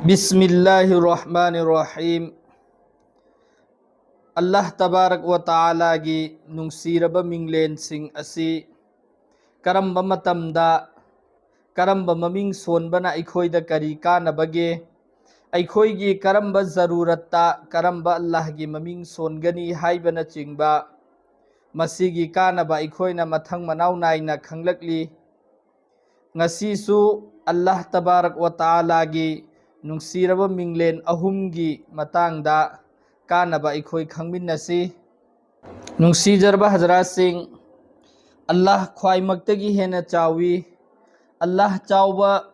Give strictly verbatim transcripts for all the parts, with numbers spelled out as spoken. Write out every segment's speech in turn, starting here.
ꯕꯤꯁꯃꯤꯜꯂꯥꯍꯤꯔ ꯔꯍꯃꯥꯅꯤꯔ ꯔꯍꯤꯝ꯫ ꯑꯜꯂꯥꯍ ꯇꯕꯥꯔꯛ ꯋ ꯇꯥꯂꯥꯒꯤ ꯅꯨꯡꯁꯤꯔꯕ ꯃꯤꯡꯂꯦꯟꯁꯤꯡ ꯑꯁꯤ ꯀꯔꯝꯕ ꯃꯇꯝꯗ ꯀꯔꯝꯕ ꯃꯃꯤꯡ ꯁꯣꯟꯕꯅ ꯑꯩꯈꯣꯏꯗ ꯀꯔꯤ ꯀꯥꯟꯅꯕꯒꯦ? ꯑꯩꯈꯣꯏꯒꯤ ꯀꯔꯝꯕ ꯖꯔꯨꯔꯠꯇ ꯀꯔꯝꯕ ꯑꯜꯂꯥꯍꯒꯤ ꯃꯃꯤꯡ ꯁꯣꯟꯒꯅꯤ ꯍꯥꯏꯕꯅꯆꯤꯡꯕ, ꯃꯁꯤꯒꯤ ꯀꯥꯟꯅꯕ ꯑꯩꯈꯣꯏꯅ ꯃꯊꯪ ꯃꯅꯥꯎ ꯅꯥꯏꯅ ꯈꯪꯂꯛꯂꯤ꯫ ꯉꯁꯤꯁꯨ ꯑꯜꯂꯥꯍ ꯇꯕꯥꯔꯛ ꯋ ꯇꯥꯂꯥꯒꯤ ꯅꯨꯡꯁꯤꯔꯕ ꯃꯤꯡꯂꯦꯟ ꯑꯍꯨꯝꯒꯤ ꯃꯇꯥꯡꯗ ꯀꯥꯟꯅꯕ ꯑꯩꯈꯣꯏ ꯈꯪꯃꯤꯟꯅꯁꯤ꯫ ꯅꯨꯡꯁꯤꯖꯔꯕ ꯍꯖꯔꯥꯠꯁꯤꯡ, ꯑꯜꯂꯥꯍ ꯈ꯭ꯋꯥꯏꯃꯛꯇꯒꯤ ꯍꯦꯟꯅ ꯆꯥꯎꯏ꯫ ꯑꯜꯂꯥꯍ ꯆꯥꯎꯕ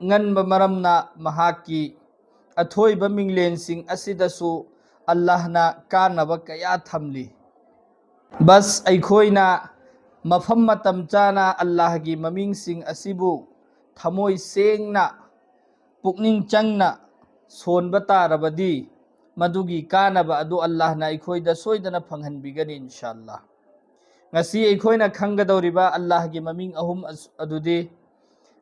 ꯉꯟꯕ ꯃꯔꯝꯅ ꯃꯍꯥꯛꯀꯤ ꯑꯊꯣꯏꯕ ꯃꯤꯡꯂꯦꯟꯁꯤꯡ ꯑꯁꯤꯗꯁꯨ ꯑꯜꯂꯥꯍꯅ ꯀꯥꯟꯅꯕ ꯀꯌꯥ ꯊꯝꯂꯤ꯫ ꯕꯁ ꯑꯩꯈꯣꯏꯅ ꯃꯐꯝ ꯃꯇꯝ ꯆꯥꯅ ꯑꯜꯂꯥꯍꯒꯤ ꯃꯃꯤꯡꯁꯤꯡ ꯑꯁꯤꯕꯨ ꯊꯃꯣꯏ ꯁꯦꯡꯅ, ꯄꯨꯛꯅꯤꯡ ꯆꯪꯅ ꯁꯣꯟꯕ ꯇꯥꯔꯕꯗꯤ, ꯃꯗꯨꯒꯤ ꯀꯥꯟꯅꯕ ꯑꯗꯨ ꯑꯜꯂꯥꯍꯅ ꯑꯩꯈꯣꯏꯗ ꯁꯣꯏꯗꯅ ꯐꯪꯍꯟꯕꯤꯒꯅꯤ, ꯏꯟꯁꯥ ꯑꯜꯂꯥꯍ꯫ ꯉꯁꯤ ꯑꯩꯈꯣꯏꯅ ꯈꯪꯒꯗꯧꯔꯤꯕ ꯑꯜꯂꯥꯍꯒꯤ ꯃꯃꯤꯡ ꯑꯍꯨꯝ ꯑꯁ-, ꯑꯗꯨꯗꯤ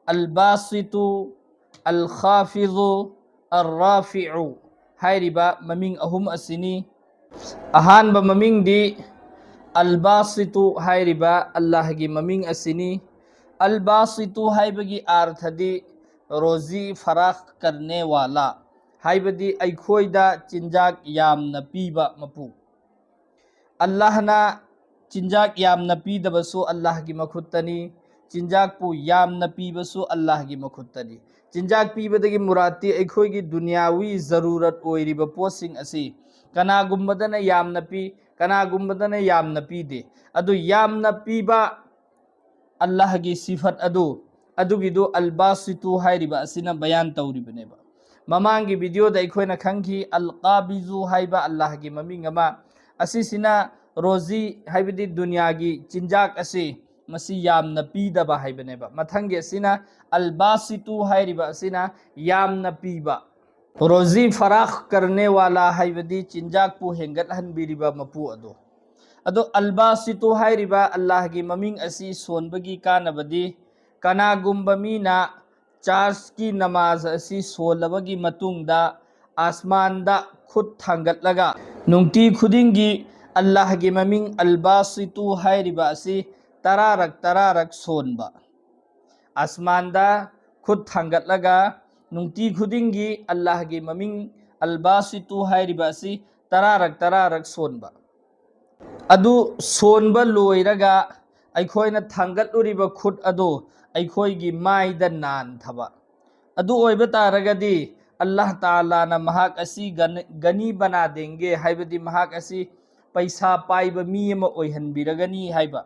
ꯑꯜ ꯕꯥꯁꯤꯇꯨ, ꯑꯜ ꯈꯥꯐꯤꯖꯨ, ꯑꯜ ꯔꯥꯐꯤꯎ ꯍꯥꯏꯔꯤꯕ ꯃꯃꯤꯡ ꯑꯍꯨꯝ ꯑꯁꯤꯅꯤ꯫ ꯑꯍꯥꯟꯕ ꯃꯃꯤꯡꯗꯤ ꯑꯜ ꯕꯥꯁꯤꯇꯨ ꯍꯥꯏꯔꯤꯕ ꯑꯜꯂꯥꯍꯒꯤ ꯃꯃꯤꯡ ꯑꯁꯤꯅꯤ꯫ ꯑꯜ ꯕꯥꯁꯤꯇꯨ ꯍꯥꯏꯕꯒꯤ ꯑꯥꯔꯊꯗꯤ ꯔꯣꯖꯤ ꯐꯔꯥꯈ ꯀꯔꯅꯦ ꯋꯥꯂꯥ, ꯍꯥꯏꯕꯗꯤ ꯑꯩꯈꯣꯏꯗ ꯆꯤꯟꯖꯥꯛ ꯌꯥꯝꯅ ꯄꯤꯕ ꯃꯄꯨ꯫ ꯑꯜꯂꯥꯍꯅ ꯆꯤꯟꯖꯥꯛ ꯌꯥꯝꯅ ꯄꯤꯗꯕꯁꯨ ꯑꯜꯂꯥꯍꯒꯤ ꯃꯈꯨꯠꯇꯅꯤ, ꯆꯤꯟꯖꯥꯛꯄꯨ ꯌꯥꯝꯅ ꯄꯤꯕꯁꯨ ꯑꯜꯂꯥꯍꯒꯤ ꯃꯈꯨꯠꯇꯅꯤ꯫ ꯆꯤꯟꯖꯥꯛ ꯄꯤꯕꯗꯒꯤ ꯃꯨꯔꯥꯠꯇꯤ ꯑꯩꯈꯣꯏꯒꯤ ꯗꯨꯅꯤꯌꯥꯋꯤ ꯖꯔꯨꯔꯠ ꯑꯣꯏꯔꯤꯕ ꯄꯣꯠꯁꯤꯡ ꯑꯁꯤ ꯀꯅꯥꯒꯨꯝꯕꯗꯅ ꯌꯥꯝꯅ ꯄꯤ, ꯀꯅꯥꯒꯨꯝꯕꯗꯅ ꯌꯥꯝꯅ ꯄꯤꯗꯦ꯫ ꯑꯗꯨ ꯌꯥꯝꯅ ꯄꯤꯕ ꯑꯜꯂꯥꯍꯒꯤ ꯁꯤꯐꯠ ꯑꯗꯨ, ꯑꯗꯨꯒꯤꯗꯨ ꯑꯜ ꯕꯥꯁꯤꯇꯨ ꯍꯥꯏꯔꯤꯕ ꯑꯁꯤꯅ ꯕꯌꯥꯟ ꯇꯧꯔꯤꯕꯅꯦꯕ꯫ ꯃꯃꯥꯡꯒꯤ ꯚꯤꯗꯤꯑꯣꯗ ꯑꯩꯈꯣꯏꯅ ꯈꯪꯈꯤ, ꯑꯜ ꯀꯥꯕꯤꯖꯨ ꯍꯥꯏꯕ ꯑꯜꯂꯥꯍꯒꯤ ꯃꯃꯤꯡ ꯑꯃ, ꯑꯁꯤꯁꯤꯅ ꯔꯣꯖꯤ ꯍꯥꯏꯕꯗꯤ ꯗꯨꯅꯤꯌꯥꯒꯤ ꯆꯤꯟꯖꯥꯛ ꯑꯁꯤ ꯃꯁꯤ ꯌꯥꯝꯅ ꯄꯤꯗꯕ ꯍꯥꯏꯕꯅꯦꯕ꯫ ꯃꯊꯪꯒꯤ ꯑꯁꯤꯅ ꯑꯜ ꯕꯥꯁꯤꯇꯨ ꯍꯥꯏꯔꯤꯕ ꯑꯁꯤꯅ ꯌꯥꯝꯅ ꯄꯤꯕ꯫ ꯔꯣꯖꯤ ꯐꯔꯥꯈ ꯀꯔꯅꯦ ꯋꯥꯂꯥ ꯍꯥꯏꯕꯗꯤ ꯆꯤꯟꯖꯥꯛꯄꯨ ꯍꯦꯟꯒꯠꯍꯟꯕꯤꯔꯤꯕ ꯃꯄꯨ ꯑꯗꯨ꯫ ꯑꯗꯣ ꯑꯜ ꯕꯥꯁꯤꯇꯨ ꯍꯥꯏꯔꯤꯕ ꯑꯜꯂꯥꯍꯒꯤ ꯃꯃꯤꯡ ꯑꯁꯤ ꯁꯣꯟꯕꯒꯤ ꯀꯥꯟꯅꯕꯗꯤ, ꯀꯅꯥꯒꯨꯝꯕ ꯃꯤꯅ ꯆꯥꯔꯖꯀꯤ ꯅꯃꯥꯖ ꯑꯁꯤ ꯁꯣꯜꯂꯕꯒꯤ ꯃꯇꯨꯡꯗ ꯑꯥꯁꯃꯥꯟꯗ ꯈꯨꯠ ꯊꯥꯡꯒꯠꯂꯒ ꯅꯨꯡꯇꯤ ꯈꯨꯗꯤꯡꯒꯤ ꯑꯜꯂꯥꯍꯒꯤ ꯃꯃꯤꯡ ꯑꯜ ꯕꯥꯁꯤꯇꯨ ꯍꯥꯏꯔꯤꯕ ꯑꯁꯤ ꯇꯔꯥꯔꯛ ꯇꯔꯥꯔꯛ ꯁꯣꯟꯕ꯫ ꯑꯥꯁꯃꯥꯟꯗ ꯈꯨꯠ ꯊꯥꯡꯒꯠꯂꯒ ꯅꯨꯡꯇꯤ ꯈꯨꯗꯤꯡꯒꯤ ꯑꯜꯂꯥꯍꯒꯤ ꯃꯃꯤꯡ ꯑꯜ ꯕꯥꯁꯤꯇꯨ ꯍꯥꯏꯔꯤꯕ ꯑꯁꯤ ꯇꯔꯥꯔꯛ ꯇꯔꯥꯔꯛ ꯁꯣꯟꯕ꯫ ꯑꯗꯨ ꯁꯣꯟꯕ ꯂꯣꯏꯔꯒ ꯑꯩꯈꯣꯏꯅ ꯊꯥꯡꯒꯠꯂꯨꯔꯤꯕ ꯈꯨꯠ ꯑꯗꯨ ꯑꯩꯈꯣꯏꯒꯤ ꯃꯥꯏꯗ ꯅꯥꯟꯊꯕ꯫ ꯑꯗꯨ ꯑꯣꯏꯕ ꯇꯥꯔꯒꯗꯤ ꯑꯜꯂꯥꯍ ꯇꯥꯂꯥꯅ ꯃꯍꯥꯛ ꯑꯁꯤ ꯒꯅ-, ꯒꯅꯤ ꯕꯅꯥ ꯗꯦꯡꯒꯦ, ꯍꯥꯏꯕꯗꯤ ꯃꯍꯥꯛ ꯑꯁꯤ ꯄꯩꯁꯥ ꯄꯥꯏꯕ ꯃꯤ ꯑꯃ ꯑꯣꯏꯍꯟꯕꯤꯔꯒꯅꯤ ꯍꯥꯏꯕ꯫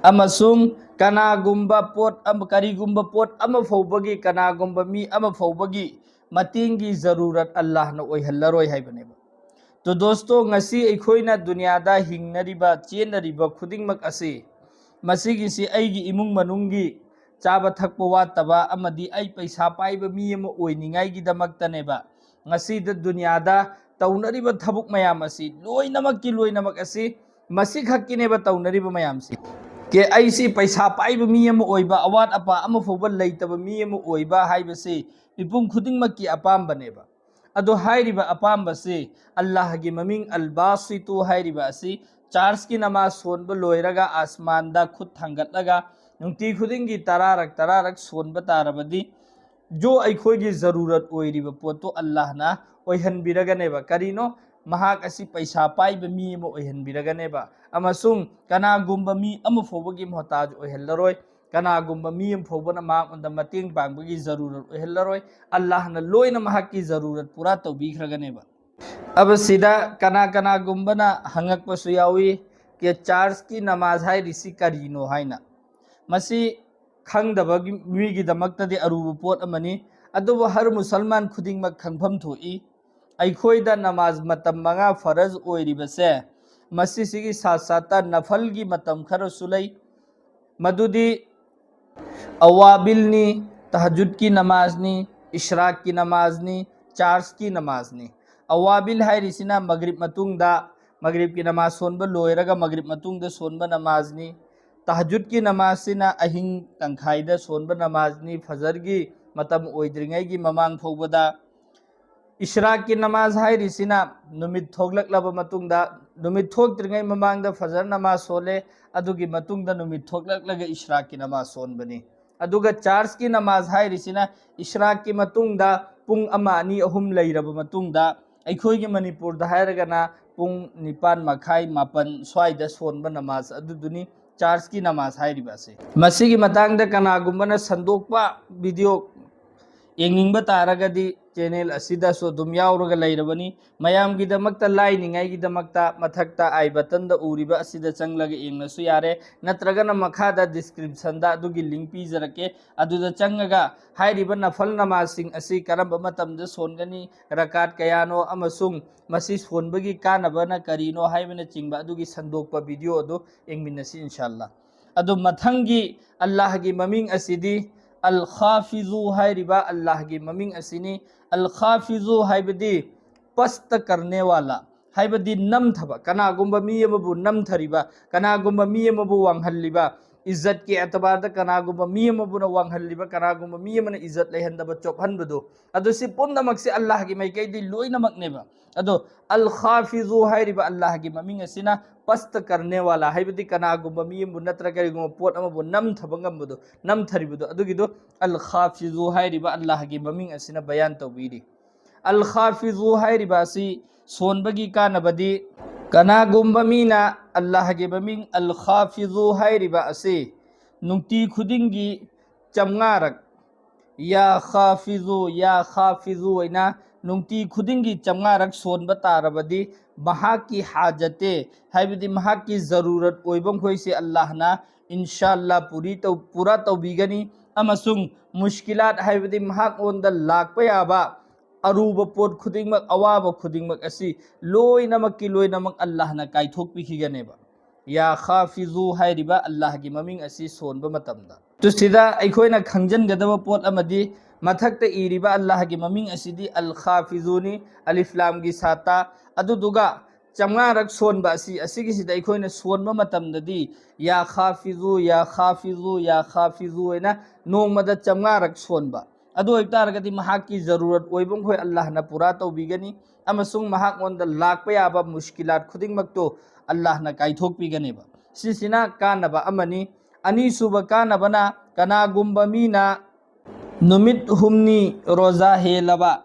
ꯑꯃꯁꯨꯡ ꯀꯅꯥꯒꯨꯝꯕ ꯄꯣꯠ ꯑꯃ, ꯀꯔꯤꯒꯨꯝꯕ ꯄꯣꯠ ꯑꯃ ꯐꯥꯎꯕꯒꯤ, ꯀꯅꯥꯒꯨꯝꯕ ꯃꯤ ꯑꯃ ꯐꯥꯎꯕꯒꯤ ꯃꯇꯦꯡꯒꯤ ꯖꯔꯨꯔꯠ ꯑꯜꯂꯥꯍꯅ ꯑꯣꯏꯍꯜꯂꯔꯣꯏ ꯍꯥꯏꯕꯅꯦꯕ꯫ ꯇꯣ ꯗꯣꯁꯇꯣ, ꯉꯁꯤ ꯑꯩꯈꯣꯏꯅ ꯗꯨꯅꯤꯌꯥꯗ ꯍꯤꯡꯅꯔꯤꯕ, ꯆꯦꯟꯅꯔꯤꯕ ꯈꯨꯗꯤꯡꯃꯛ ꯑꯁꯤ, ꯃꯁꯤꯒꯤꯁꯤ ꯑꯩꯒꯤ ꯏꯃꯨꯡ ꯃꯅꯨꯡꯒꯤ ꯆꯥꯕ ꯊꯛꯄ ꯋꯥꯠꯇꯕ ꯑꯃꯗꯤ ꯑꯩ ꯄꯩꯁꯥ ꯄꯥꯏꯕ ꯃꯤ ꯑꯃ ꯑꯣꯏꯅꯤꯡꯉꯥꯏꯒꯤꯗꯃꯛꯇꯅꯦꯕ꯫ ꯉꯁꯤꯗ ꯗꯨꯅꯤꯌꯥꯗ ꯇꯧꯅꯔꯤꯕ ꯊꯕꯛ ꯃꯌꯥꯝ ꯑꯁꯤ ꯂꯣꯏꯅꯃꯛꯀꯤ ꯂꯣꯏꯅꯃꯛ ꯑꯁꯤ ꯃꯁꯤꯈꯛꯀꯤꯅꯦꯕ ꯇꯧꯅꯔꯤꯕ ꯃꯌꯥꯝꯁꯤ꯫ ꯀꯦ ꯑꯩꯁꯤ ꯄꯩꯁꯥ ꯄꯥꯏꯕ ꯃꯤ ꯑꯃ ꯑꯣꯏꯕ, ꯑꯋꯥꯠ ꯑꯄꯥ ꯑꯃ ꯐꯥꯎꯕ ꯂꯩꯇꯕ ꯃꯤ ꯑꯃ ꯑꯣꯏꯕ ꯍꯥꯏꯕꯁꯤ ꯃꯤꯄꯨꯝ ꯈꯨꯗꯤꯡꯃꯛꯀꯤ ꯑꯄꯥꯝꯕꯅꯦꯕ꯫ ꯑꯗꯣ ꯍꯥꯏꯔꯤꯕ ꯑꯄꯥꯝꯕꯁꯤ ꯑꯜꯂꯥꯍꯒꯤ ꯃꯃꯤꯡ ꯑꯜ ꯕꯥꯁꯤꯇꯨ ꯍꯥꯏꯔꯤꯕ ꯑꯁꯤ ꯆꯥꯔꯖꯀꯤ ꯅꯃꯥꯖ ꯁꯣꯟꯕ ꯂꯣꯏꯔꯒ ꯑꯥꯁꯃꯥꯟꯗ ꯈꯨꯠ ꯊꯥꯡꯒꯠꯂꯒ ꯅꯨꯡꯇꯤ ꯈꯨꯗꯤꯡꯒꯤ ꯇꯔꯥꯔꯛ ꯇꯔꯥꯔꯛ ꯁꯣꯟꯕ ꯇꯥꯔꯕꯗꯤ ꯖꯣ ꯑꯩꯈꯣꯏꯒꯤ ꯖꯔꯨꯔꯠ ꯑꯣꯏꯔꯤꯕ ꯄꯣꯠꯇꯨ ꯑꯜꯂꯥꯍꯅ ꯑꯣꯏꯍꯟꯕꯤꯔꯒꯅꯦꯕ꯫ ꯀꯔꯤꯅꯣ? ꯃꯍꯥꯛ ꯑꯁꯤ ꯄꯩꯁꯥ ꯄꯥꯏꯕ ꯃꯤ ꯑꯃ ꯑꯣꯏꯍꯟꯕꯤꯔꯒꯅꯦꯕ꯫ ꯑꯃꯁꯨꯡ ꯀꯅꯥꯒꯨꯝꯕ ꯃꯤ ꯑꯃ ꯐꯥꯎꯕꯒꯤ ꯃꯣꯍꯇꯥꯖ ꯑꯣꯏꯍꯜꯂꯔꯣꯏ꯫ ꯀꯅꯥꯒꯨꯝꯕ ꯃꯤ ꯑꯃ ꯐꯥꯎꯕꯅ ꯃꯉꯣꯟꯗ ꯃꯇꯦꯡ ꯄꯥꯡꯕꯒꯤ ꯖꯔꯨꯔꯠ ꯑꯣꯏꯍꯜꯂꯔꯣꯏ꯫ ꯑꯜꯂꯥꯍꯅ ꯂꯣꯏꯅ ꯃꯍꯥꯛꯀꯤ ꯖꯔꯨꯔꯠ ꯄꯨꯔꯥ ꯇꯧꯕꯤꯈ꯭ꯔꯒꯅꯦꯕ꯫ ꯑꯕꯁꯤꯗ ꯀꯅꯥ ꯀꯅꯥꯒꯨꯝꯕꯅ ꯍꯪꯉꯛꯄꯁꯨ ꯌꯥꯎꯏ, ꯀꯦ ꯆꯥꯔꯖꯀꯤ ꯅꯃꯥꯖ ꯍꯥꯏꯔꯤꯁꯤ ꯀꯔꯤꯅꯣ ꯍꯥꯏꯅ꯫ ꯃꯁꯤ ꯈꯪꯗꯕꯒꯤ ꯃꯤꯒꯤꯗꯃꯛꯇꯗꯤ ꯑꯔꯨꯕ ꯄꯣꯠ ꯑꯃꯅꯤ꯫ ꯑꯗꯨꯕꯨ ꯍꯔ ꯃꯨꯁꯜꯃꯥꯟ ꯈꯨꯗꯤꯡꯃꯛ ꯈꯪꯐꯝ ꯊꯣꯛꯏ꯫ ꯑꯩꯈꯣꯏꯗ ꯅꯃꯥꯖ ꯃꯇꯝ ꯃꯉꯥ ꯐꯔꯖ ꯑꯣꯏꯔꯤꯕꯁꯦ, ꯃꯁꯤꯁꯤꯒꯤ ꯁꯥꯠ ꯁꯥꯠꯇ ꯅꯐꯜꯒꯤ ꯃꯇꯝ ꯈꯔꯁꯨ ꯂꯩ꯫ ꯃꯗꯨꯗꯤ ꯑꯋꯥꯕꯤꯜꯅꯤ, ꯇꯍꯖꯨꯗꯀꯤ ꯅꯃꯥꯖꯅꯤ, ꯏꯁ꯭ꯔꯥꯛꯀꯤ ꯅꯃꯥꯖꯅꯤ, ꯆꯥꯔꯖꯀꯤ ꯅꯃꯥꯖꯅꯤ꯫ ꯑꯋꯥꯕꯤꯜ ꯍꯥꯏꯔꯤꯁꯤꯅ ꯃꯒ꯭ꯔꯤꯕ ꯃꯇꯨꯡꯗ, ꯃꯒ꯭ꯔꯤꯕꯀꯤ ꯅꯃꯥꯖ ꯁꯣꯟꯕ ꯂꯣꯏꯔꯒ ꯃꯒ꯭ꯔꯤꯕ ꯃꯇꯨꯡꯗ ꯁꯣꯟꯕ ꯅꯃꯥꯖꯅꯤ꯫ ꯇꯍꯖꯨꯗꯀꯤ ꯅꯃꯥꯖꯁꯤꯅ ꯑꯍꯤꯡ ꯇꯪꯈꯥꯏꯗ ꯁꯣꯟꯕ ꯅꯃꯥꯖꯅꯤ, ꯐꯖꯔꯒꯤ ꯃꯇꯝ ꯑꯣꯏꯗ꯭ꯔꯤꯉꯩꯒꯤ ꯃꯃꯥꯡ ꯐꯥꯎꯕꯗ꯫ ꯏꯁ꯭ꯔꯥꯛꯀꯤ ꯅꯃꯥꯖ ꯍꯥꯏꯔꯤꯁꯤꯅ ꯅꯨꯃꯤꯠ ꯊꯣꯛꯂꯛꯂꯕ ꯃꯇꯨꯡꯗ, ꯅꯨꯃꯤꯠ ꯊꯣꯛꯇ꯭ꯔꯤꯉꯩ ꯃꯃꯥꯡꯗ ꯐꯖꯔ ꯅꯃꯥꯖ ꯁꯣꯜꯂꯦ, ꯑꯗꯨꯒꯤ ꯃꯇꯨꯡꯗ ꯅꯨꯃꯤꯠ ꯊꯣꯛꯂꯛꯂꯒ ꯏꯁ꯭ꯔꯥꯛꯀꯤ ꯅꯃꯥꯖ ꯁꯣꯟꯕꯅꯤ꯫ ꯑꯗꯨꯒ ꯆꯥꯔꯖꯀꯤ ꯅꯃꯥꯖ ꯍꯥꯏꯔꯤꯁꯤꯅ ꯏꯁ꯭ꯔꯥꯛꯀꯤ ꯃꯇꯨꯡꯗ ꯄꯨꯡ ꯑꯃ, ꯑꯅꯤ, ꯑꯍꯨꯝ ꯂꯩꯔꯕ ꯃꯇꯨꯡꯗ, ꯑꯩꯈꯣꯏꯒꯤ ꯃꯅꯤꯄꯨꯔꯗ ꯍꯥꯏꯔꯒꯅ ꯄꯨꯡ ꯅꯤꯄꯥꯟ ꯃꯈꯥꯏ, ꯃꯥꯄꯟ ꯁ꯭ꯋꯥꯏꯗ ꯁꯣꯟꯕ ꯅꯃꯥꯖ ꯑꯗꯨꯗꯨꯅꯤ ꯆꯥꯔꯖꯀꯤ ꯅꯃꯥꯖ ꯍꯥꯏꯔꯤꯕ ꯑꯁꯤ꯫ ꯃꯁꯤꯒꯤ ꯃꯇꯥꯡꯗ ꯀꯅꯥꯒꯨꯝꯕꯅ ꯁꯟꯗꯣꯛꯄ ꯚꯤꯗꯤꯑꯣ ꯌꯦꯡꯅꯤꯡꯕ ꯇꯥꯔꯒꯗꯤ ꯆꯦꯅꯦꯜ ꯑꯁꯤꯗꯁꯨ ꯑꯗꯨꯝ ꯌꯥꯎꯔꯒ ꯂꯩꯔꯕꯅꯤ꯫ ꯃꯌꯥꯝꯒꯤꯗꯃꯛꯇ ꯂꯥꯏꯅꯤꯡꯉꯥꯏꯒꯤꯗꯃꯛꯇ ꯃꯊꯛꯇ ꯑꯥꯏ ꯕꯇꯟꯗ ꯎꯔꯤꯕ ꯑꯁꯤꯗ ꯆꯪꯂꯒ ꯌꯦꯡꯂꯁꯨ ꯌꯥꯔꯦ, ꯅꯠꯇ꯭ꯔꯒꯅ ꯃꯈꯥꯗ ꯗꯤꯁꯀ꯭ꯔꯤꯞꯁꯟꯗ ꯑꯗꯨꯒꯤ ꯂꯤꯡ ꯄꯤꯖꯔꯛꯀꯦ, ꯑꯗꯨꯗ ꯆꯪꯉꯒ ꯍꯥꯏꯔꯤꯕ ꯅꯐꯜ ꯅꯃꯥꯖꯁꯤꯡ ꯑꯁꯤ ꯀꯔꯝꯕ ꯃꯇꯝꯗ ꯁꯣꯟꯒꯅꯤ, ꯔꯀꯥꯠ ꯀꯌꯥꯅꯣ ꯑꯃꯁꯨꯡ ꯃꯁꯤ ꯁꯣꯟꯕꯒꯤ ꯀꯥꯟꯅꯕꯅ ꯀꯔꯤꯅꯣ ꯍꯥꯏꯕꯅꯆꯤꯡꯕ ꯑꯗꯨꯒꯤ ꯁꯟꯗꯣꯛꯄ ꯚꯤꯗꯤꯑꯣ ꯑꯗꯨ ꯌꯦꯡꯃꯤꯟꯅꯁꯤ ꯏꯟꯁꯥꯜꯂꯥ꯫ ꯑꯗꯨ ꯃꯊꯪꯒꯤ ꯑꯜꯂꯥꯍꯒꯤ ꯃꯃꯤꯡ ꯑꯁꯤꯗꯤ ꯑꯜ ꯈꯥꯐꯤꯖꯨ ꯍꯥꯏꯔꯤꯕ ꯑꯜꯂꯥꯍꯒꯤ ꯃꯃꯤꯡ ꯑꯁꯤꯅꯤ꯫ ꯑꯜ ꯈꯥꯐꯤꯖꯨ ꯍꯥꯏꯕꯗꯤ ꯄꯁꯇ ꯀꯔꯅꯦ ꯋꯥꯂꯥ, ꯍꯥꯏꯕꯗꯤ ꯅꯝꯊꯕ, ꯀꯅꯥꯒꯨꯝꯕ ꯃꯤ ꯑꯃꯕꯨ ꯅꯝꯊꯔꯤꯕ, ꯀꯅꯥꯒꯨꯝꯕ ꯃꯤ ꯑꯃꯕꯨ ꯋꯥꯡꯍꯜꯂꯤꯕ, ꯏꯖꯠꯀꯤ ꯑꯦꯇꯕꯥꯔꯗ ꯀꯅꯥꯒꯨꯝꯕ ꯃꯤ ꯑꯃꯕꯨꯅ ꯋꯥꯡꯍꯜꯂꯤꯕ, ꯀꯅꯥꯒꯨꯝꯕ ꯃꯤ ꯑꯃꯅ ꯏꯖꯠ ꯂꯩꯍꯟꯗꯕ, ꯆꯣꯞꯍꯟꯕꯗꯨ, ꯑꯗꯨ ꯁꯤ ꯄꯨꯝꯅꯃꯛꯁꯤ ꯑꯜꯂꯥꯍꯒꯤ ꯃꯥꯏꯀꯩꯗꯤ ꯂꯣꯏꯅꯃꯛꯅꯦꯕ꯫ ꯑꯗꯣ ꯑꯜ ꯈꯥꯐꯤꯖꯨ ꯍꯥꯏꯔꯤꯕ ꯑꯜꯂꯥꯍꯒꯤ ꯃꯃꯤꯡ ꯑꯁꯤꯅ ꯄꯁꯇ ꯀꯔꯅꯦ ꯋꯥꯂꯥ, ꯍꯥꯏꯕꯗꯤ ꯀꯅꯥꯒꯨꯝꯕ ꯃꯤ ꯑꯃꯕꯨ ꯅꯠꯇ꯭ꯔꯒ ꯀꯔꯤꯒꯨꯝꯕ ꯄꯣꯠ ꯑꯃꯕꯨ ꯅꯝꯊꯕ ꯉꯝꯕꯗꯣ, ꯅꯝꯊꯔꯤꯕꯗꯣ, ꯑꯗꯨꯒꯤꯗꯣ ꯑꯜ ꯈꯥꯐꯤꯖꯨ ꯍꯥꯏꯔꯤꯕ ꯑꯜꯂꯥꯍꯒꯤ ꯃꯃꯤꯡ ꯑꯁꯤꯅ ꯕꯌꯥꯟ ꯇꯧꯕꯤꯔꯤ꯫ ꯑꯜ ꯈꯥꯐꯤꯖꯨ ꯍꯥꯏꯔꯤꯕ ꯑꯁꯤ ꯁꯣꯟꯕꯒꯤ ꯀꯥꯟꯅꯕꯗꯤ, ꯀꯅꯥꯒꯨꯝꯕ ꯃꯤꯅ ꯑꯜꯂꯥꯍꯒꯤ ꯃꯃꯤꯡ ꯑꯜ ꯈꯥꯐꯤꯖꯨ ꯍꯥꯏꯔꯤꯕ ꯑꯁꯤ ꯅꯨꯡꯇꯤ ꯈꯨꯗꯤꯡꯒꯤ ꯆꯥꯝꯃꯉꯥꯔꯛ, ꯌꯥ ꯈꯥꯐꯤꯖꯨ, ꯌꯥ ꯈꯥꯐꯤꯖꯨ ꯑꯣꯏꯅ ꯅꯨꯡꯇꯤ ꯈꯨꯗꯤꯡꯒꯤ ꯆꯥꯝꯃꯉꯥꯔꯛ ꯁꯣꯟꯕ ꯇꯥꯔꯕꯗꯤ, ꯃꯍꯥꯛꯀꯤ ꯍꯥꯖꯇꯦ, ꯍꯥꯏꯕꯗꯤ ꯃꯍꯥꯛꯀꯤ ꯖꯔꯨꯔꯠ ꯑꯣꯏꯕ ꯃꯈꯣꯏꯁꯦ ꯑꯜꯂꯥꯍꯅ ꯏꯟꯁꯥꯜꯂꯥ ꯄꯨꯔꯤ ꯇꯧ-, ꯄꯨꯔꯥ ꯇꯧꯕꯤꯒꯅꯤ, ꯑꯃꯁꯨꯡ ꯃꯨꯁꯀꯤꯂꯥꯠ, ꯍꯥꯏꯕꯗꯤ ꯃꯍꯥꯛꯉꯣꯟꯗ ꯂꯥꯛꯄ ꯌꯥꯕ ꯑꯔꯨꯕ ꯄꯣꯠ ꯈꯨꯗꯤꯡꯃꯛ, ꯑꯋꯥꯕ ꯈꯨꯗꯤꯡꯃꯛ ꯑꯁꯤ ꯂꯣꯏꯅꯃꯛꯀꯤ ꯂꯣꯏꯅꯃꯛ ꯑꯜꯂꯥꯍꯅ ꯀꯥꯏꯊꯣꯛꯄꯤꯈꯤꯒꯅꯦꯕ꯫ ꯌꯥ ꯈꯥꯐꯤꯖꯨ ꯍꯥꯏꯔꯤꯕ ꯑꯜꯂꯥꯍꯒꯤ ꯃꯃꯤꯡ ꯑꯁꯤ ꯁꯣꯟꯕ ꯃꯇꯝꯗ꯫ ꯇꯨ ꯁꯤꯗ ꯑꯩꯈꯣꯏꯅ ꯈꯪꯖꯤꯟꯒꯗꯕ ꯄꯣꯠ ꯑꯃꯗꯤ, ꯃꯊꯛꯇ ꯏꯔꯤꯕ ꯑꯜꯂꯥꯍꯒꯤ ꯃꯃꯤꯡ ꯑꯁꯤꯗꯤ ꯑꯜ ꯈꯥꯐꯤꯖꯨꯅꯤ, ꯑꯂꯤꯐ ꯂꯥꯝꯒꯤ ꯁꯥꯇꯥ꯫ ꯑꯗꯨꯗꯨꯒ ꯆꯥꯝꯃꯉꯥꯔꯛ ꯁꯣꯟꯕ ꯑꯁꯤ, ꯑꯁꯤꯒꯤꯁꯤꯗ ꯑꯩꯈꯣꯏꯅ ꯁꯣꯟꯕ ꯃꯇꯝꯗꯗꯤ ꯌꯥ ꯈꯥꯐꯤꯖꯨ, ꯌꯥ ꯈꯥꯐꯤꯖꯨ, ꯌꯥ ꯈꯥꯐꯤꯖꯨ ꯍꯥꯏꯅ ꯅꯣꯡꯃꯗ ꯆꯥꯝꯃꯉꯥꯔꯛ ꯁꯣꯟꯕ꯫ ꯑꯗꯨ ꯑꯣꯏꯇꯥꯔꯒꯗꯤ ꯃꯍꯥꯛꯀꯤ ꯖꯔꯨꯔꯠ ꯑꯣꯏꯕ ꯃꯈꯣꯏ ꯑꯜꯂꯥꯍꯅ ꯄꯨꯔꯥ ꯇꯧꯕꯤꯒꯅꯤ, ꯑꯃꯁꯨꯡ ꯃꯍꯥꯛꯉꯣꯟꯗ ꯂꯥꯛꯄ ꯌꯥꯕ ꯃꯨꯁꯀꯤꯂꯥꯠ ꯈꯨꯗꯤꯡꯃꯛꯇꯣ ꯑꯜꯂꯥꯍꯅ ꯀꯥꯏꯊꯣꯛꯄꯤꯒꯅꯦꯕ꯫ ꯁꯤꯁꯤꯅ ꯀꯥꯟꯅꯕ ꯑꯃꯅꯤ꯫ ꯑꯅꯤꯁꯨꯕ ꯀꯥꯟꯅꯕꯅ, ꯀꯅꯥꯒꯨꯝꯕ ꯃꯤꯅ ꯅꯨꯃꯤꯠ ꯍꯨꯝꯅꯤ ꯔꯣꯖꯥ ꯍꯦꯜꯂꯕ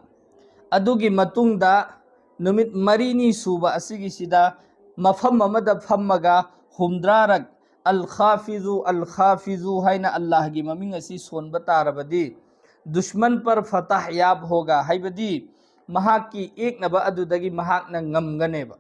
ꯑꯗꯨꯒꯤ ꯃꯇꯨꯡꯗ ꯅꯨꯃꯤꯠ ꯃꯔꯤꯅꯤ ꯁꯨꯕ ꯑꯁꯤꯒꯤꯁꯤꯗ ꯃꯐꯝ ꯑꯃꯗ ꯐꯝꯃꯒ ꯍꯨꯝꯗ꯭ꯔꯥꯔꯛ "ꯑꯜ ꯈꯥꯐꯤꯖꯨ, ꯑꯜ ꯈꯥꯐꯤꯖꯨ" ꯍꯥꯏꯅ ꯑꯜꯂꯥꯍꯒꯤ ꯃꯃꯤꯡ ꯑꯁꯤ ꯁꯣꯟꯕ ꯇꯥꯔꯕꯗꯤ, "ꯗꯨꯁꯃꯟ ꯄꯔ ꯐꯇꯍ ꯌꯥꯕ ꯍꯣꯒꯥ", ꯍꯥꯏꯕꯗꯤ ꯃꯍꯥꯛꯀꯤ ꯌꯦꯛꯅꯕ ꯑꯗꯨꯗꯒꯤ ꯃꯍꯥꯛꯅ ꯉꯝꯒꯅꯦꯕ꯫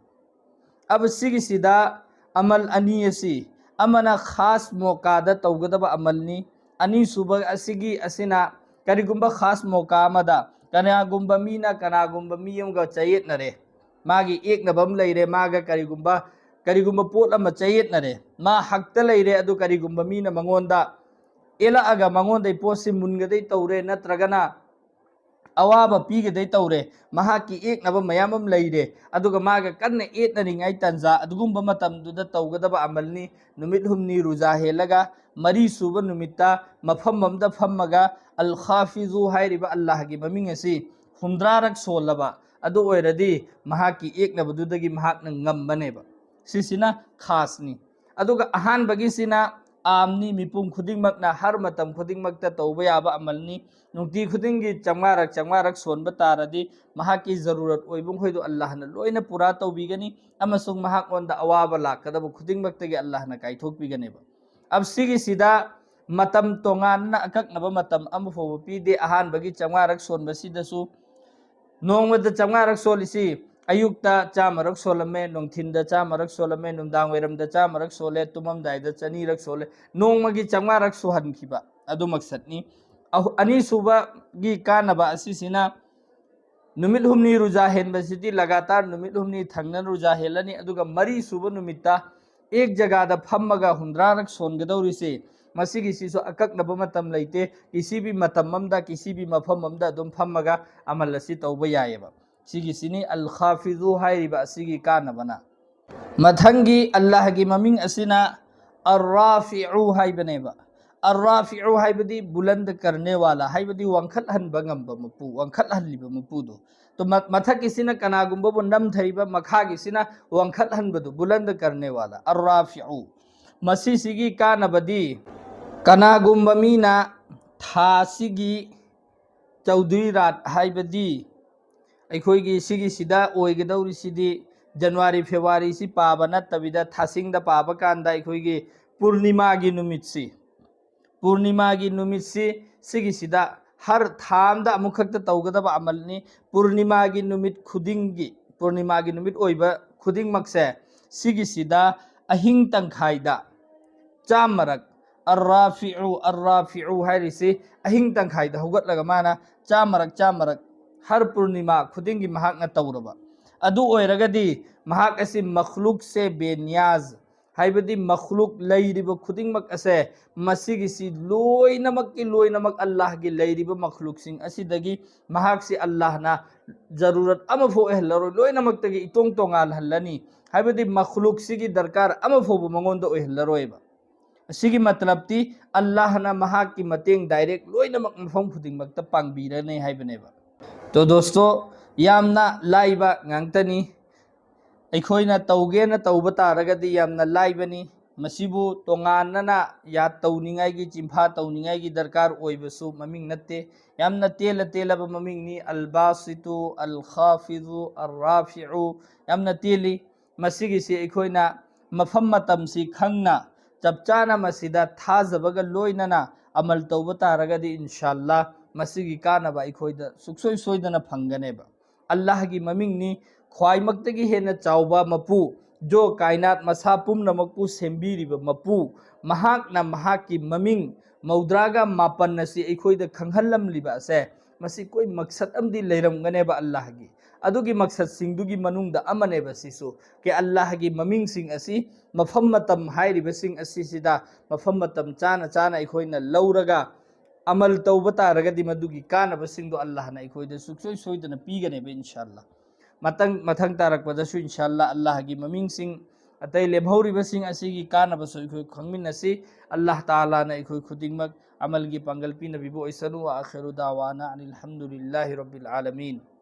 ꯑꯕ ꯁꯤꯒꯤꯁꯤꯗ ꯑꯃꯜ ꯑꯅꯤ ꯑꯁꯤ, ꯑꯃꯅ ꯈꯥꯁ ꯃꯣꯀꯥꯗ ꯇꯧꯒꯗꯕ ꯑꯃꯜꯅꯤ꯫ ꯑꯅꯤꯁꯨꯕ ꯑꯁꯤꯒꯤ ꯑꯁꯤꯅ ꯀꯔꯤꯒꯨꯝꯕ ꯈꯥꯁ ꯃꯣꯀꯥ ꯑꯃꯗ ꯀꯅꯥꯒꯨꯝꯕ ꯃꯤꯅ ꯀꯅꯥꯒꯨꯝꯕ ꯃꯤ ꯑꯃꯒ ꯆꯌꯦꯠꯅꯔꯦ, ꯃꯥꯒꯤ ꯌꯦꯛꯅꯕ ꯑꯃ ꯂꯩꯔꯦ, ꯃꯥꯒ ꯀꯔꯤꯒꯨꯝꯕ ꯀꯔꯤꯒꯨꯝꯕ ꯄꯣꯠ ꯑꯃ ꯆꯌꯦꯠꯅꯔꯦ, ꯃꯥ ꯍꯛꯇ ꯂꯩꯔꯦ, ꯑꯗꯨ ꯀꯔꯤꯒꯨꯝꯕ ꯃꯤꯅ ꯃꯉꯣꯟꯗ ꯌꯦꯜꯂꯛꯑꯒ ꯃꯉꯣꯟꯗꯩ ꯄꯣꯠꯁꯤ ꯃꯨꯟꯒꯗꯩ ꯇꯧꯔꯦ, ꯅꯠꯇ꯭ꯔꯒꯅ ꯑꯋꯥꯕ ꯄꯤꯒꯗꯩ ꯇꯧꯔꯦ, ꯃꯍꯥꯛꯀꯤ ꯌꯦꯛꯅꯕ ꯃꯌꯥꯝ ꯑꯃ ꯂꯩꯔꯦ, ꯑꯗꯨꯒ ꯃꯥꯒ ꯀꯟꯅ ꯌꯦꯠꯅꯔꯤꯉꯩ ꯇꯥꯟꯖꯥ ꯑꯗꯨꯒꯨꯝꯕ ꯃꯇꯝꯗꯨꯗ ꯇꯧꯒꯗꯕ ꯑꯃꯜꯅꯤ꯫ ꯅꯨꯃꯤꯠ ꯍꯨꯝꯅꯤ ꯔꯨꯖꯥ ꯍꯦꯜꯂꯒ ꯃꯔꯤ ꯁꯨꯕ ꯅꯨꯃꯤꯠꯇ ꯃꯐꯝ ꯑꯃꯗ ꯐꯝꯃꯒ "ꯑꯜ ꯈꯥꯐꯤꯖꯨ" ꯍꯥꯏꯔꯤꯕ ꯑꯜꯂꯥꯍꯒꯤ ꯃꯃꯤꯡ ꯑꯁꯤ ꯍꯨꯝꯗ꯭ꯔꯥꯔꯛ ꯁꯣꯜꯂꯕ ꯑꯗꯨ ꯑꯣꯏꯔꯗꯤ ꯃꯍꯥꯛꯀꯤ ꯌꯦꯛꯅꯕꯗꯨꯗꯒꯤ ꯃꯍꯥꯛꯅ ꯉꯝꯕꯅꯦꯕ꯫ ꯁꯤꯁꯤꯅ ꯈꯥꯁꯅꯤ꯫ ꯑꯗꯨꯒ ꯑꯍꯥꯟꯕꯒꯤꯁꯤꯅ ꯑꯥꯝꯅꯤ, ꯃꯤꯄꯨꯝ ꯈꯨꯗꯤꯡꯃꯛꯅ ꯍꯔ ꯃꯇꯝ ꯈꯨꯗꯤꯡꯃꯛꯇ ꯇꯧꯕ ꯌꯥꯕ ꯑꯃꯜꯅꯤ꯫ ꯅꯨꯡꯇꯤ ꯈꯨꯗꯤꯡꯒꯤ ꯆꯥꯝꯃꯉꯥꯔꯛ ꯆꯥꯝꯃꯉꯥꯔꯛ ꯁꯣꯟꯕ ꯇꯥꯔꯗꯤ ꯃꯍꯥꯛꯀꯤ ꯖꯔꯨꯔꯠ ꯑꯣꯏꯕ ꯃꯈꯣꯏꯗꯨ ꯑꯜꯂꯥꯍꯅ ꯂꯣꯏꯅ ꯄꯨꯔꯥ ꯇꯧꯕꯤꯒꯅꯤ, ꯑꯃꯁꯨꯡ ꯃꯍꯥꯛꯉꯣꯟꯗ ꯑꯋꯥꯕ ꯂꯥꯛꯀꯗꯕ ꯈꯨꯗꯤꯡꯃꯛꯇꯒꯤ ꯑꯜꯂꯥꯍꯅ ꯀꯥꯏꯊꯣꯛꯄꯤꯒꯅꯦꯕ꯫ ꯑꯕ ꯁꯤꯒꯤꯁꯤꯗ ꯃꯇꯝ ꯇꯣꯉꯥꯟꯅ ꯑꯀꯛꯅꯕ ꯃꯇꯝ ꯑꯃ ꯐꯥꯎꯕ ꯄꯤꯗꯦ꯫ ꯑꯍꯥꯟꯕꯒꯤ ꯆꯥꯝꯃꯉꯥꯔꯛ ꯁꯣꯟꯕꯁꯤꯗꯁꯨ ꯅꯣꯡꯃꯗ ꯆꯥꯝꯃꯉꯥꯔꯛ ꯁꯣꯜꯂꯤꯁꯤ, ꯑꯌꯨꯛꯇ ꯆꯥꯝꯃꯔꯛ ꯁꯣꯜꯂꯝꯃꯦ, ꯅꯨꯡꯊꯤꯟꯗ ꯆꯥꯝꯃꯔꯛ ꯁꯣꯜꯂꯝꯃꯦ, ꯅꯨꯡꯗꯥꯡ ꯋꯥꯏꯔꯝꯗ ꯆꯥꯝꯃꯔꯛ ꯁꯣꯜꯂꯦ, ꯇꯨꯝꯃꯝꯗꯥꯏꯗ ꯆꯅꯤꯔꯛ ꯁꯣꯜꯂꯦ꯫ ꯅꯣꯡꯃꯒꯤ ꯆꯥꯝꯃꯉꯥꯔꯛ ꯁꯨꯍꯟꯈꯤꯕ ꯑꯗꯨ ꯃꯛꯁꯠꯅꯤ꯫ ꯑꯍꯨ-, ꯑꯅꯤꯁꯨꯕꯒꯤ ꯀꯥꯟꯅꯕ ꯑꯁꯤꯁꯤꯅ ꯅꯨꯃꯤꯠ ꯍꯨꯝꯅꯤ ꯔꯨꯖꯥ ꯍꯦꯟꯕꯁꯤꯗꯤ ꯂꯒꯥꯇꯥꯔ ꯅꯨꯃꯤꯠ ꯍꯨꯝꯅꯤ ꯊꯪꯅ ꯔꯨꯖꯥ ꯍꯦꯜꯂꯅꯤ, ꯑꯗꯨꯒ ꯃꯔꯤ ꯁꯨꯕ ꯅꯨꯃꯤꯠꯇ ꯑꯦꯛ ꯖꯒꯥꯗ ꯐꯝꯃꯒ ꯍꯨꯝꯗ꯭ꯔꯥꯔꯛ ꯁꯣꯟꯒꯗꯧꯔꯤꯁꯦ, ꯃꯁꯤꯒꯤꯁꯤꯁꯨ ꯑꯀꯛꯅꯕ ꯃꯇꯝ ꯂꯩꯇꯦ꯫ ꯀꯤꯁꯤꯕꯤ ꯃꯇꯝ ꯑꯃꯗ, ꯀꯤꯁꯤꯕꯤ ꯃꯐꯝ ꯑꯃꯗ ꯑꯗꯨꯝ ꯐꯝꯃꯒ ꯑꯃꯜ ꯑꯁꯤ ꯇꯧꯕ ꯌꯥꯏꯑꯕ꯫ ꯁꯤꯒꯤꯁꯤꯅꯤ ꯑꯜ ꯈꯥꯐꯤꯖꯨ ꯍꯥꯏꯔꯤꯕ ꯑꯁꯤꯒꯤ ꯀꯥꯟꯅꯕꯅ꯫ ꯃꯊꯪꯒꯤ ꯑꯜꯂꯥꯍꯒꯤ ꯃꯃꯤꯡ ꯑꯁꯤꯅ ꯑꯔ ꯔꯥꯐꯤꯎ ꯍꯥꯏꯕꯅꯦꯕ꯫ ꯑꯔ ꯔꯥꯐꯤꯎ ꯍꯥꯏꯕꯗꯤ ꯕꯨꯂꯟꯗ ꯀꯔꯅꯦ ꯋꯥꯂꯥ ꯍꯥꯏꯕꯗꯤ ꯋꯥꯡꯈꯠꯍꯟꯕ ꯉꯝꯕ ꯃꯄꯨ, ꯋꯥꯡꯈꯠꯍꯜꯂꯤꯕ ꯃꯄꯨꯗꯣ꯫ ꯇꯣ ꯃ-, ꯃꯊꯛꯀꯤꯁꯤꯅ ꯀꯅꯥꯒꯨꯝꯕꯕꯨ ꯅꯝꯊꯔꯤꯕ, ꯃꯈꯥꯒꯤꯁꯤꯅ ꯋꯥꯡꯈꯠꯍꯟꯕꯗꯣ, ꯕꯨꯂꯟꯗ ꯀꯔꯅꯦ ꯋꯥꯂꯥ, ꯑꯔ ꯔꯥꯐꯤꯎ꯫ ꯃꯁꯤꯁꯤꯒꯤ ꯀꯥꯟꯅꯕꯗꯤ ꯀꯅꯥꯒꯨꯝꯕ ꯃꯤꯅ ꯊꯥꯁꯤꯒꯤ ꯆꯧꯗ꯭ꯔꯤ ꯔꯥꯠ ꯍꯥꯏꯕꯗꯤ ꯑꯩꯈꯣꯏꯒꯤ ꯁꯤꯒꯤꯁꯤꯗ ꯑꯣꯏꯒꯗꯧꯔꯤꯁꯤꯗꯤ ꯖꯅꯋꯥꯔꯤ ꯐꯦꯕꯋꯥꯔꯤꯁꯤ ꯄꯥꯕ ꯅꯠꯇꯕꯤꯗ ꯊꯥꯁꯤꯡꯗ ꯄꯥꯕ ꯀꯥꯟꯗ ꯑꯩꯈꯣꯏꯒꯤ ꯄꯨꯔꯅꯤꯃꯥꯒꯤ ꯅꯨꯃꯤꯠꯁꯤ, ꯄꯨꯔꯅꯤꯃꯥꯒꯤ ꯅꯨꯃꯤꯠꯁꯤ ꯁꯤꯒꯤꯁꯤꯗ ꯍꯔ ꯊꯥ ꯑꯝꯗ ꯑꯃꯨꯛꯈꯛꯇ ꯇꯧꯒꯗꯕ ꯑꯃꯜꯅꯤ꯫ ꯄꯨꯔꯅꯤꯃꯥꯒꯤ ꯅꯨꯃꯤꯠ ꯈꯨꯗꯤꯡꯒꯤ, ꯄꯨꯔꯅꯤꯃꯥꯒꯤ ꯅꯨꯃꯤꯠ ꯑꯣꯏꯕ ꯈꯨꯗꯤꯡꯃꯛꯁꯦ ꯁꯤꯒꯤꯁꯤꯗ ꯑꯍꯤꯡ ꯇꯪꯈꯥꯏꯗ ꯆꯥꯝꯃꯔꯛ ꯑꯔ ꯔꯥꯐꯤꯎ ꯑꯔ ꯔꯥꯐꯤꯎ ꯍꯥꯏꯔꯤꯁꯤ ꯑꯍꯤꯡ ꯇꯪꯈꯥꯏꯗ ꯍꯧꯒꯠꯂꯒ ꯃꯥꯅ ꯆꯥꯝꯃꯔꯛ ꯆꯥꯝꯃꯔꯛ ꯍꯔ ꯄꯨꯔꯅꯤꯃꯥ ꯈꯨꯗꯤꯡꯒꯤ ꯃꯍꯥꯛꯅ ꯇꯧꯔꯕ ꯑꯗꯨ ꯑꯣꯏꯔꯒꯗꯤ ꯃꯍꯥꯛ ꯑꯁꯤ ꯃꯈꯂꯨꯛꯁꯦ ꯕꯦꯅꯤꯌꯥꯖ ꯍꯥꯏꯕꯗꯤ ꯃꯈꯂꯨꯛ ꯂꯩꯔꯤꯕ ꯈꯨꯗꯤꯡꯃꯛ ꯑꯁꯦ ꯃꯁꯤꯒꯤꯁꯤ ꯂꯣꯏꯅꯃꯛꯀꯤ ꯂꯣꯏꯅꯃꯛ ꯑꯜꯂꯥꯍꯒꯤ ꯂꯩꯔꯤꯕ ꯃꯈꯂꯨꯛꯁꯤꯡ ꯑꯁꯤꯗꯒꯤ ꯃꯍꯥꯛꯁꯤ ꯑꯜꯂꯥꯍꯅ ꯖꯔꯨꯔꯠ ꯑꯃꯐꯥꯎ ꯑꯣꯏꯍꯜꯂꯔꯣꯏ, ꯂꯣꯏꯅꯃꯛꯇꯒꯤ ꯏꯇꯣꯡ ꯇꯣꯉꯥꯜꯍꯜꯂꯅꯤ꯫ ꯍꯥꯏꯕꯗꯤ ꯃꯈꯂꯨꯛꯁꯤꯒꯤ ꯗꯔꯀꯥꯔ ꯑꯃꯐꯥꯎꯕ ꯃꯉꯣꯟꯗ ꯑꯣꯏꯍꯜꯂꯔꯣꯏꯕ꯫ ꯑꯁꯤꯒꯤ ꯃꯇꯂꯕꯇꯤ ꯑꯜꯂꯥꯍꯅ ꯃꯍꯥꯛꯀꯤ ꯃꯇꯦꯡ ꯗꯥꯏꯔꯦꯛ ꯂꯣꯏꯅꯃꯛ ꯃꯐꯝ ꯈꯨꯗꯤꯡꯃꯛꯇ ꯄꯥꯡꯕꯤꯔꯅꯤ ꯍꯥꯏꯕꯅꯦꯕ꯫ ꯇꯣ ꯗꯣꯁꯇꯣ, ꯌꯥꯝꯅ ꯂꯥꯏꯕ ꯉꯥꯛꯇꯅꯤ꯫ ꯑꯩꯈꯣꯏꯅ ꯇꯧꯒꯦꯅ ꯇꯧꯕ ꯇꯥꯔꯒꯗꯤ ꯌꯥꯝꯅ ꯂꯥꯏꯕꯅꯤ꯫ ꯃꯁꯤꯕꯨ ꯇꯣꯉꯥꯟꯅꯅ ꯌꯥꯠ ꯇꯧꯅꯤꯡꯉꯥꯏꯒꯤ, ꯆꯤꯟꯐꯥ ꯇꯧꯅꯤꯡꯉꯥꯏꯒꯤ ꯗꯔꯀꯥꯔ ꯑꯣꯏꯕꯁꯨ ꯃꯃꯤꯡ ꯅꯠꯇꯦ꯫ ꯌꯥꯝꯅ ꯇꯦꯜꯂ ꯇꯦꯜꯂꯕ ꯃꯃꯤꯡꯅꯤ꯫ ꯑꯜ ꯕꯥꯁꯤꯇꯨ, ꯑꯜ ꯈꯥꯐꯤꯖꯨ, ꯑꯜ ꯔꯥꯐꯤꯎ꯫ ꯌꯥꯝꯅ ꯇꯦꯜꯂꯤ꯫ ꯃꯁꯤꯒꯤꯁꯤ ꯑꯩꯈꯣꯏꯅ ꯃꯐꯝ ꯃꯇꯝꯁꯤ ꯈꯪꯅ ꯆꯞ ꯆꯥꯅ ꯃꯁꯤꯗ ꯊꯥꯖꯕꯒ ꯂꯣꯏꯅꯅ ꯑꯃꯜ ꯇꯧꯕ ꯇꯥꯔꯒꯗꯤ ꯏꯟꯁꯥꯜꯂꯥ ꯃꯁꯤꯒꯤ ꯀꯥꯟꯅꯕ ꯑꯩꯈꯣꯏꯗ ꯁꯨꯛꯁꯣꯏ ꯁꯣꯏꯗꯅ ꯐꯪꯒꯅꯦꯕ꯫ ꯑꯜꯂꯥꯍꯒꯤ ꯃꯃꯤꯡꯅꯤ ꯈ꯭ꯋꯥꯏꯃꯛꯇꯒꯤ ꯍꯦꯟꯅ ꯆꯥꯎꯕ ꯃꯄꯨ, ꯖꯣ ꯀꯥꯏꯅꯥꯠ ꯃꯁꯥ ꯄꯨꯝꯅꯃꯛꯄꯨ ꯁꯦꯝꯕꯤꯔꯤꯕ ꯃꯄꯨ, ꯃꯍꯥꯛꯅ ꯃꯍꯥꯛꯀꯤ ꯃꯃꯤꯡ ꯃꯧꯗ꯭ꯔꯥꯒ ꯃꯥꯄꯟ ꯑꯁꯤ ꯑꯩꯈꯣꯏꯗ ꯈꯪꯍꯜꯂꯝꯂꯤꯕ ꯑꯁꯦ ꯃꯁꯤ ꯀꯣꯏ ꯃꯛꯁꯠ ꯑꯃꯗꯤ ꯂꯩꯔꯝꯒꯅꯦꯕ ꯑꯜꯂꯥꯍꯒꯤ꯫ ꯑꯗꯨꯒꯤ ꯃꯛꯁꯠꯁꯤꯡꯗꯨꯒꯤ ꯃꯅꯨꯡꯗ ꯑꯃꯅꯦꯕ ꯁꯤꯁꯨ꯫ ꯀꯦ ꯑꯜꯂꯥꯍꯒꯤ ꯃꯃꯤꯡꯁꯤꯡ ꯑꯁꯤ ꯃꯐꯝ ꯃꯇꯝ ꯍꯥꯏꯔꯤꯕꯁꯤꯡ ꯑꯁꯤꯁꯤꯗ ꯃꯐꯝ ꯃꯇꯝ ꯆꯥꯅ ꯆꯥꯅ ꯑꯩꯈꯣꯏꯅ ꯂꯧꯔꯒ ꯑꯃꯜ ꯇꯧꯕ ꯇꯥꯔꯒꯗꯤ ꯃꯗꯨꯒꯤ ꯀꯥꯟꯅꯕꯁꯤꯡꯗꯣ ꯑꯜꯂꯥꯍꯅ ꯑꯩꯈꯣꯏꯗ ꯁꯨꯡꯁꯣꯏ ꯁꯣꯏꯗꯅ ꯄꯤꯒꯅꯦꯕ, ꯏꯟꯁꯥ ꯑꯜꯂꯥ꯫ ꯃꯊꯪ, ꯃꯊꯪ ꯇꯥꯔꯛꯄꯗꯁꯨ, ꯏꯟꯁꯥ ꯑꯜꯂꯥ, ꯑꯜꯂꯥꯍꯒꯤ ꯃꯃꯤꯡꯁꯤꯡ, ꯑꯇꯩ ꯂꯦꯝꯍꯧꯔꯤꯕꯁꯤꯡ ꯑꯁꯤꯒꯤ ꯀꯥꯟꯅꯕꯁꯨ ꯑꯩꯈꯣꯏ ꯈꯪꯃꯤꯟꯅꯁꯤ꯫ ꯑꯜꯂꯥꯍ ꯇꯥꯂꯥꯅ ꯑꯩꯈꯣꯏ ꯈꯨꯗꯤꯡꯃꯛ ꯑꯃꯜꯒꯤ ꯄꯥꯡꯒꯜ ꯄꯤꯅꯕꯤꯕ ꯑꯣꯏꯁꯅꯨ꯫ وآخر دعوانا أن الحمد لله رب العالمين.